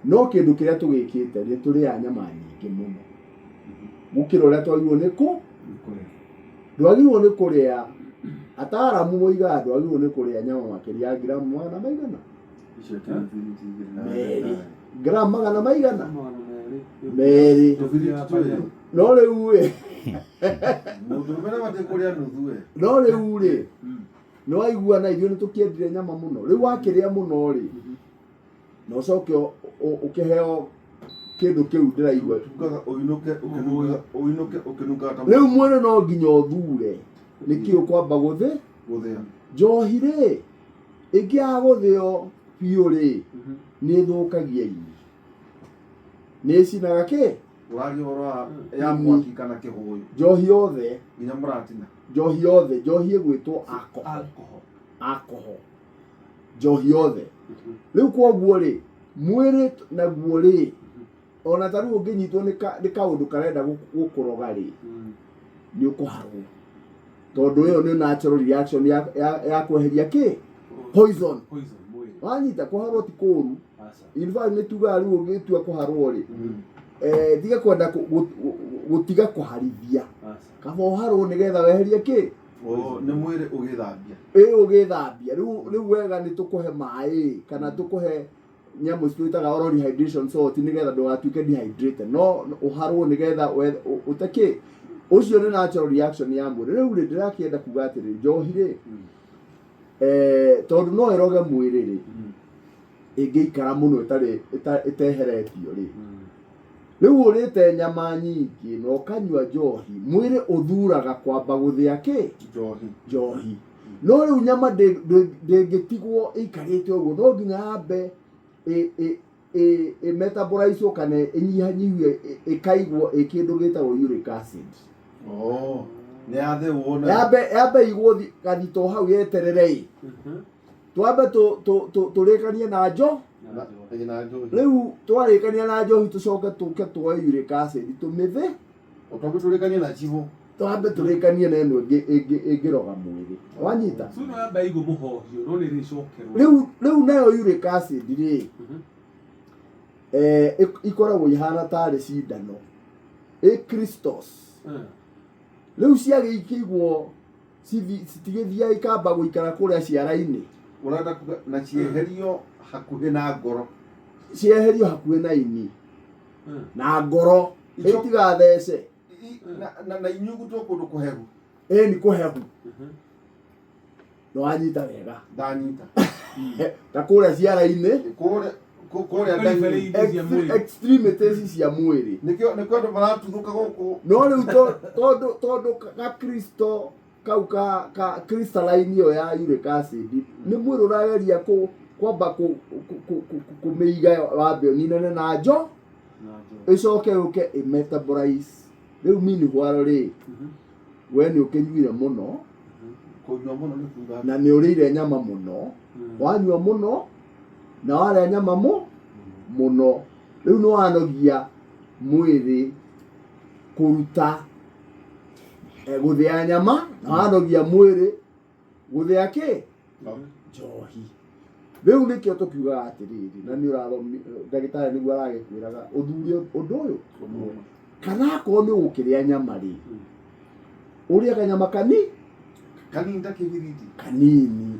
No kĩndũ kĩrĩa tũgĩkĩte nĩ tũrĩaga nyama nyingĩ mũno gũkĩra ũrĩa twagĩrĩirwo nĩ kũ ndwagĩrĩirwo nĩ kũrĩa. Ataaramu moigaga ndwagĩrĩirwo nĩ kũrĩa nyama makĩria ya ngiramu magana maigana Icio ti tũbiriti igĩrĩ na merĩ. ndagĩtarĩ. Ngiramu magana maigana Magana merĩ. merĩ. Tũbiriti twĩrĩ. No rĩu ĩ, Mũndũrũme nabatiĩ kũrĩa nuthu we. No rĩu rĩ, nĩ waigua na ithuĩ nĩ tũkĩendire nyama mũno. Rĩu wakĩrĩa mũno rĩ, na ũcoke ũkĩheo kĩndũ kĩu ndĩraigua. Tungaga ũinũke ũkĩnungaga ũinũke ũkĩnungaga ta Rĩu mwĩrĩ no nginya ũthure nĩkĩ ũkwamba gũthĩ. Gũthĩa. Njohi rĩ, ĩngĩaga gũthĩo biũ rĩ, nĩ ĩthũkagia ini, nĩ ĩcinaga kĩ. Ũraria ũhoro wa ya mwaki kana kĩhũyũ? Njohi yothe. Nginya mũratina. Njohi yothe, njohi ĩgwĩtwo alcohol. Alcohol. Alcohol, njohi yothe. Rĩu kwoguo rĩ, mwĩrĩ naguo rĩ, ona ta rĩu ũngĩnyitwo nĩ kaũndũ karenda gũkũroga rĩ, nĩ ũkũharwo, tondũ ĩyo nĩ natural reaction ya kweheria kĩ poison. Poison mwĩrĩ. Wanyita, kũharwo ti kũũru. Aca. In fact, nĩ tugaga rĩu ũngĩtua kũharwo rĩ, tiga kwenda gũtiga kũharithia. Aca. Kaba ũharwo nĩgetha weherie kĩ. Oh, nĩ mwĩrĩ ũgĩthambia. Ĩ, ũgĩthambia. Rĩu wega nĩ tũkũhe maĩ kana tũkũhe nyamũ twĩtaga oral rehydration salt nĩgetha ndũgatuĩke dehydrated, no ũharwo nĩgetha ũte kĩ. Ũcio nĩ natural reaction ya mwĩrĩ. Rĩu rĩ, ndĩrakĩenda kuga atĩrĩ, njohi rĩ, tondũ no ĩroge mwĩrĩ rĩ, ĩngĩikara mũno ĩtarĩ ĩteheretio rĩ, rĩu ũrĩte nyama nyingĩ na ũkanyua njohi, mwĩrĩ ũthuraga kwamba gũthĩa kĩ? Njohi. Njohi. No rĩu nyama ndĩngĩtigwo ĩikarĩte ũguo, no nginya yambe ĩ metabolize kana ĩnyihanyihio, ĩkaigwo ĩ kĩndũ gĩtagwo uric acid. Oh, nĩ yathĩwo na Yambe igwo gathito hau yeterere ĩ, twambe tũrĩkanie na njo na njohi. Rĩu twarĩkania na njohi, tũcoke tũke tuoe uric acid tũmĩthĩ. Ũtwambe tũrĩkanie na cibũ. Twambe tũrĩkanie na ĩno ĩngĩ ĩngĩroga mwĩrĩ, wanyita? So no yamba igwo mũhohio no nĩ ĩrĩcokerwo. Rĩu nayo uric acid rĩ, ikoragwo ihana tarĩ cindano ĩ crystals. Rĩu ciagĩikĩigwo citigĩthiaga, ikamba gũikara kũrĩa ciara-inĩ. Ũrenda kuga na cieherio hakuhĩ na ngoro? Cieherio hakuhĩ na ini na ngoro ĩtigathece. Na inyugutwo kũndũ kũhehu. Ĩni, kũhehu. Nĩ wanyita wega? Ndanyita. Ta kũrĩa ciara-inĩ. Kũrĩa nda-inĩ. Periphery-inĩ cia mwĩrĩ. Extremities cia mwĩrĩ. Nĩkĩo andũ maratuthũka gũkũ. No rĩu tondũ ka crystal kau ka crystalline ĩyo ya uric acid, nĩ mwĩrĩ ũrageria kwamba kũmĩiga wambe ũninane na njo Na njohi. Ĩcoke yũke ĩ metabolize. Rĩu meanwhile rĩ, we nĩ ũkĩnyuire mũno. Kũnyua mũno nĩ kuga Na nĩ ũrĩire nyama mũno. Wanyua mũno na warĩa nyama mũno, rĩu nĩ wanogia mwĩrĩ kũruta gũthĩa nyama, na wanogia mwĩrĩ gũthĩa kĩ? Njohi. Rĩu nĩkĩo tũkiugaga atĩrĩrĩ, na nĩ ũrathomi ndagĩtarĩ nĩguo aragĩkwĩraga ũthure ũndũ ũyũ kana akorwo nĩ ũgũkĩrĩa nyama rĩ, ũrĩe kanyama kani Kanini ta kĩbiriti. Kanini.